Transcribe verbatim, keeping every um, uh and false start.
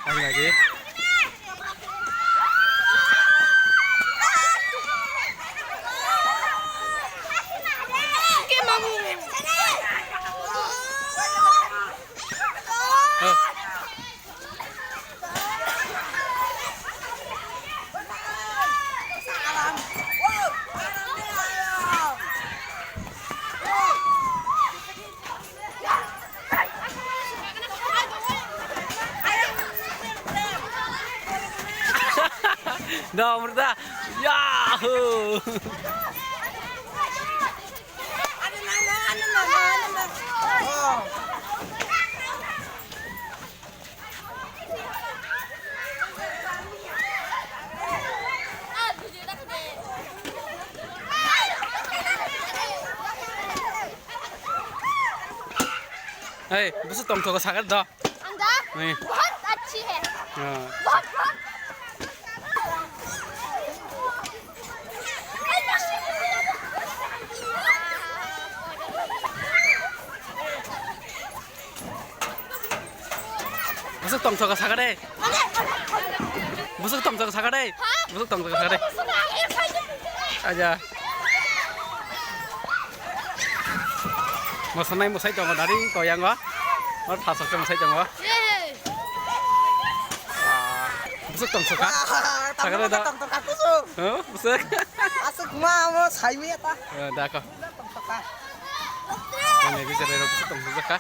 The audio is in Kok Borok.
Ang lagi. Oh. Da, murda. Yahoo! Hey, busu tongthogo sakar do. Ang da? Hey. Bahut achhi hai. Ah. Bahut, bahut. Busuk tongthogo sakade. Busuk tongthogo sakade. Ha? Busuk tongthogo sakade. Aja. Mosanai mosai tongo dari toyango. Or thasok se mosai tongo. Hey. Ah, busuk tongthoka. Ah, sakade da. Tongthoka kusuk. Huh? Busuk. Asuk ma mo sai mi ta. Eh, da ko. Tongthoka. Ani bisa rero busuk tongthoka.